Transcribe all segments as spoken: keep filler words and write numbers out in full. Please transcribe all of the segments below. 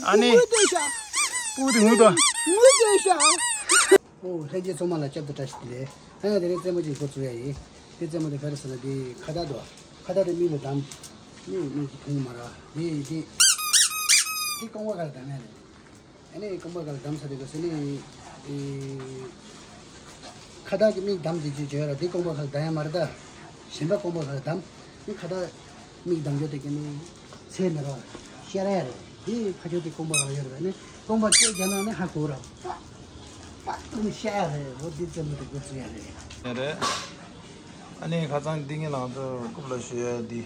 ཨ་ནི། ངུ་བསྡད་ཤག་ངུ་དེ་ངུ་དོ། ངུ་བསྡད་ཤག་ཨོ་ལྷན་རྒྱས་ཚང་མ་ལ་སྐྱབས་དང་བཀྲ་ཤིས་བདེ་ལེགས། ཨ་ཡ་དེ་རིང་རྩེད་མོ་ཅིག་འགོ་བཙུགས་ཡ་ཡིན། དེ་རྩེད་མོ་དེ་ག་རེ་ཟེར་ན་དེ་ཁ་བཏགས་དོ། ཁ་བཏགས་དེ་མིག་ལ་བསྡམས། མིག་མིག་གིས་མཐོང་གི་མ་རེད། དེ་དེ་དེ་རྐང་པ་སྒང་ལ་བསྡམ་ཡ་རེད། ཨ་ནི་རྐང་པ་སྒང་ལ་བསྡམས་ཚར་དུས་སྐབས་སུ་ནི། ཨེ། ཁ་བཏགས་ཀྱི་མིག་བསྡམས་དེ་ཅིག་བྱོས་ར་དེ་རྐང་པ་སྒང་ལ་བསྡམ་ཡ་མ་རེད་ད། གཞན་པ་རྐང་པ་སྒང་ལ་བསྡམས། ནི་ཁ་བཏགས་མིག་བསྡམས་རྒྱུ་དེ་ཀ་ནི་ཚེ་མེད་ར་ཤར་ཡ་རེད། དེ་ཁ་ཆུ་དེ་རྐང་པ་སྒང་ལ་ཡོད་རེད། ནི་རྐང་པ་བཅད་རྒྱག་ན་ནི་ཧ་གོ་ར། པ་པ་ནི་ཤར་ཡ་རེད། འོ་དེ་རྩེད་མོ་དེ་འགོ་བཙུགས་ཡ་རེད། རེད། ཨ་ནི་ཁ་སང་འདི་ངའི་ལང་ཚོ་རྐུབ་ལ་ཞུ་ཡ་འདི།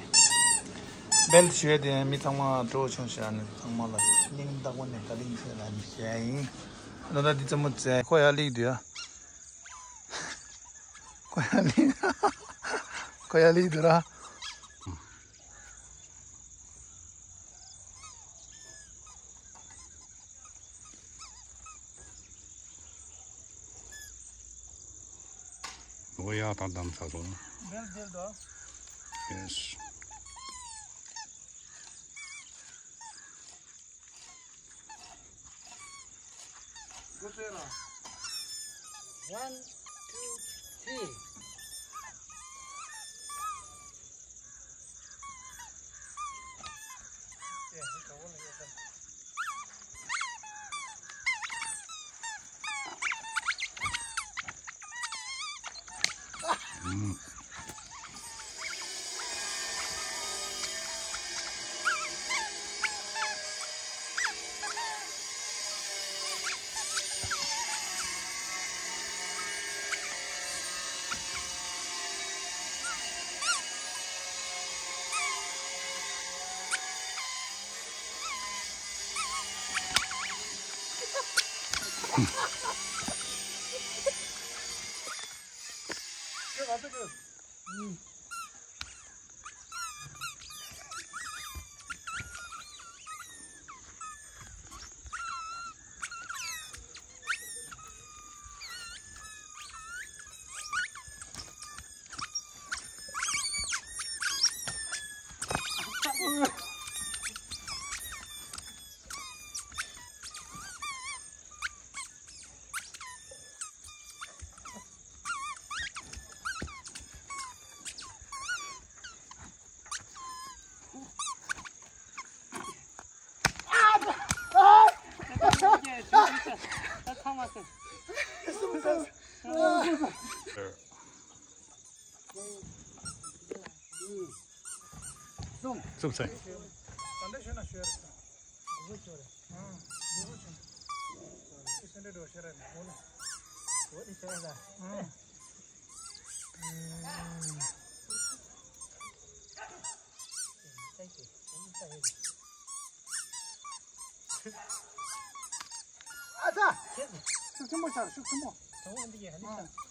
སྦེལ་ཞུ་ཡ་འདི་མི་ཚང་མ་སྤྲོ་བྱུང་ཤག་ཨ་ནི་ཚང་མ་ལ་སྙིང་ཐག་པ་ནས་བཀའ་དྲིན་ཆེ་ལབ་ནས་བཤད་ཡ་ཡིན། ད་ལྟ་འདི་རྩེད་མོ་རྩེ་ཁོ་ཡར་སླེབས་འདུག་ཡ། ཁོ་ཡར་སླེབས། ཁོ་ཡར་སླེབས་འདུག་ར། ཨོ་ཡ་ད་བསྡམས་ཚར་སོང་། སྦེལ་སྦེལ་དོ། ཡེས། འགོ་བཙུགས་ལ། One, two, three. གསུམ་ཚེ། ཨ་ཙ། ཤུགས་ཆེན་པོ་ཤར། ཤུགས་ཆེན་པོ། དང་པོ་འདི་ཡིན། ཨ་ནི་ཤར།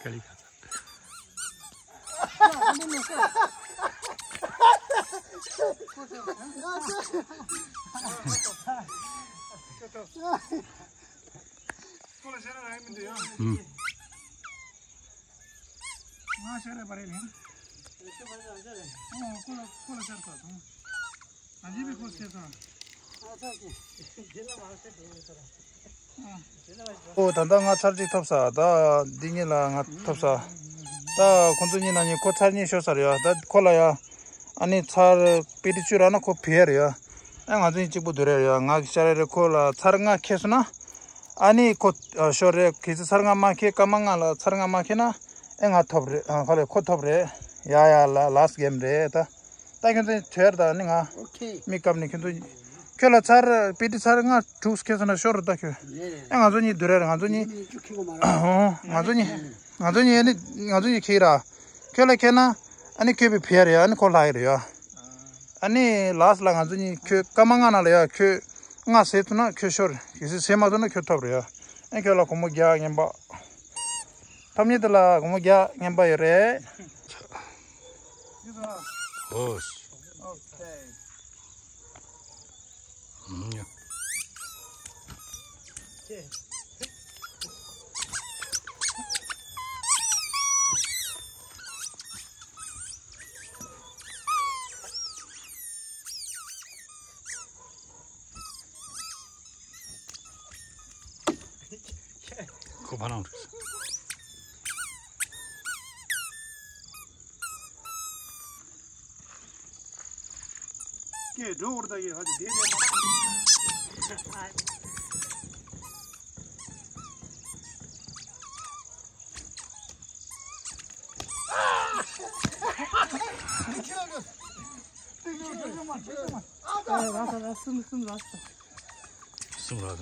ཀ་ལི་ཁ་ཚ། ཁོ་ལ་ཤ་ར་རག་མི་འདུག་ཡ། ཨུམ། ང་ཤ་ར་བ་རེད་ལེ། ཨོ་ཁོ་ལ་ཁོ་ལ་ཤ་ར་བ་སོང་། ཨ་ཇི་བི་ཁོ་སྐྱེས་སོང་། ཨོ་ད་ལྟ་ང་ཚར་གཅིག་ཐོབ་ས། ད་འདི་གཉིས་ལ་ང་ཐོབ་ས། ད་ཁོ་ཚོ་གཉིས་ན་གཉིས་ཁོ་ཚར་གཉིས་ཤོར་ས་རེད་ཡ། ད་ཁོ་ལ་ཡ། ཨ་ནི་ཚར་པི་ཏི་བཅུ་རག་ན་ཁོ་བུད་ཡ་རེད་ཡ། ཨ་ང་ཚོ་གཉིས་གཅིག་པུ་སྡུད་རེད་ཡ། ང་གི་ཤ་ར་རེ་ཁོ་ལ་ཚར་ལྔ་ཁེལ་སོང་ན། ཨ་ནི་ཁོ་ཨ་ཤོར་རེད། གལ་སྲིད་ཚར་ལྔ་མ་ཁེལ་སྐར་མ་ལྔ་ལ་ཚར་ལྔ་མ་ཁེལ་ན། ཨེ་ང་ཐོབ་རེད། ཨ་ཁ་ལས་ཁོ་ཐོབ་རེད། ཡ་ཡ་ལ་ལཱ་སི་གེམ་རེད་ད། ད་ཁྱོད་ཚོ་དོལ་ད་ནི་ང་། ཨོ་ཁེ། མི་སྐབས་ནས་ཁྱོད་ཚོ། ཁྱོད་ལ་ཚར་པི་ཏི་ཚར་ལྔ་དྲུག་ཁེལ་སོང་ན་ཤོར་རེད་ད་ཁྱོད། ཨེ་ང་ཚོ་གཉིས་སྡུད་རེད། ང་ཚོ་གཉིས། ཨོ་ང་ཚོ་གཉིས། ང་ཚོ་གཉིས་ཨ་ནི་ང་ཚོ་གཉིས་ཁེལ་ར། ཁྱོད་ལ་ཁེལ་ན། ཨ་ནི་ཁྱོད་བུད་ཡ་རེད་ཡ། ཨ་ནི་ཁོ་ལྷག་ཡ་རེད་ཡ། ཨ་ནི་ལཱ་སི་ལ་ང་ཚོ་གཉིས་ཁྱོད་སྐར་མ་ལྔ་ནང་ལ་ཡ་ཁྱོད་ལྔ་ཟས་ཐུབ་ན་ཁྱོད་ཤོར། གལ་སྲིད་ཟས་མ་ཐུབ་ན་ཁྱོད་ཐོབ་རེད་ཡ། ཨ་ཁྱོད་ལ་སྒོར་མོ་བརྒྱ་རྔན་པ། ཐོབ་མཁན་དེ་ལ་སྒོར་མོ་བརྒྱ་རྔན་པ་ཡོད་རེད། ཨོ། ཨོ་ཁེ། ཨུམ། ཁོ་ཕ་ལང་འགྲོ། ཀྱེ་འགྲོ་བར་ད་ཡེ་ཧ་ཅི་དེ་རེད་མ། ར་ས་ར་སུམ་སུམ་ར་ས། སུམ་ར་ས།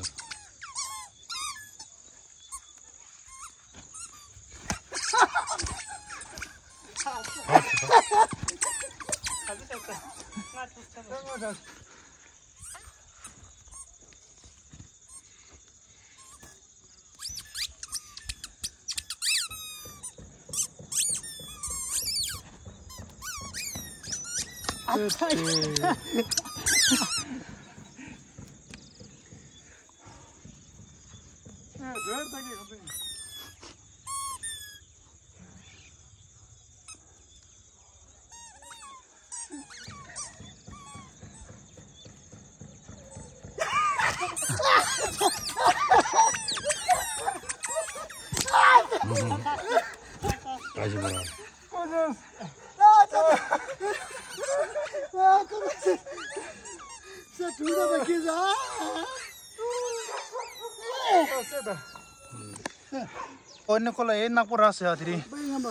ཨོ་ནི་ཁོ་ལ་ཨེ་ནག་པོ་ར་ཟེར་ཡ་དེ་རིང་།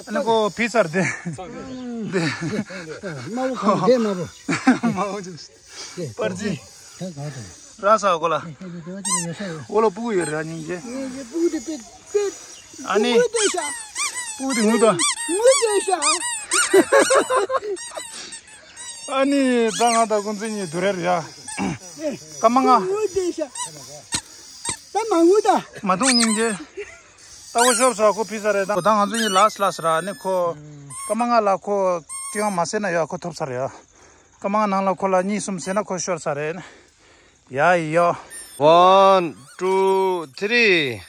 ཨ་ནི་ཁོ་བི་ཚར་དེ། དེ། དམར་པོ་གང་དེ་དམར་པོ། དམར་པོ་ཅིག་དེ་པར་ཙི། དེ་གང་དེ། ར་ཟ་ཁོ་ལ། དེ་དེ་དེ་བ་ཅིག་ཡོད་ས་ཡོད། འོ་ལོ་སྤུ་གུ་ཡོད་ར་སྙིང་རྗེ། སྙིང་རྗེ་སྤུ་གུ་དེ་དཔེ་དཔེ། ཨ་ནི། སྤུ་གུ་དེ་ཤ། སྤུ་གུ་དེ་ངུ་ད། ངུ་དེ་ཤ། ཨ་ནི་ད་ང་དང་ཀུན་རྫོན་གཉིས་སྡུད་རེད་ཡ། སྐར་མ་ལྔ། ངུ་དེ་ཤ། ད་མ་ངུ་ད། མ་འཐུང་སྙིང་རྗེ། ལྟ་བུ་ཤོར་ས་ཁོ་ཕི་ས་རེད་ད། ད་ང་ཚོ་གཉིས་ལཱ་སི་ལཱ་སི་ར་ནི་ཁོ། སྐར་མ་ལྔ་ལ་ཁོ་ཅི་ཡང་མ་ཟེར་ན་ཡ་ཁོ་ཐོབ་ས་རེད་ཡ། སྐར་མ་ལྔ་ནང་ལ་ཁོ་ལ་གཉིས་གསུམ་ཟེར་ན་ཁོ་ཤོར་ས་རེད། ཡ་ཡོ། One, two, three.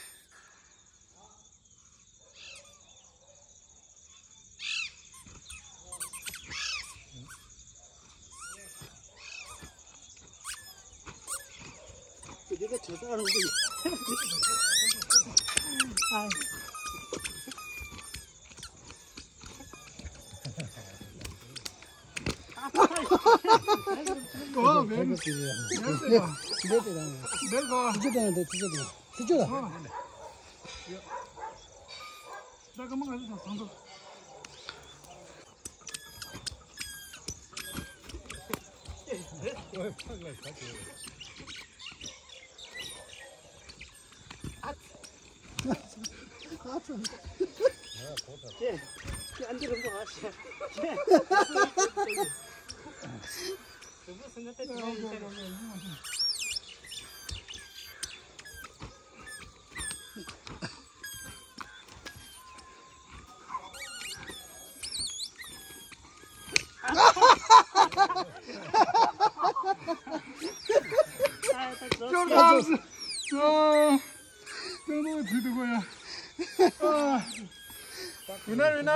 ཡིན་ན་ཡིན་ན།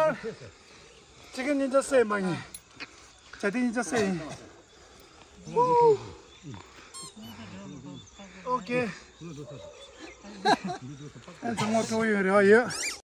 ཅི་གི་ཉིན་ཅ་སེ་མ་ཉི། ཅ་དེ་ཉིན་ཅ་སེ་ཡིན། ཨོ་ཀེ། ཨ་ཚང་མ་ཀྲོ་ཡོད་རེད་ཡ།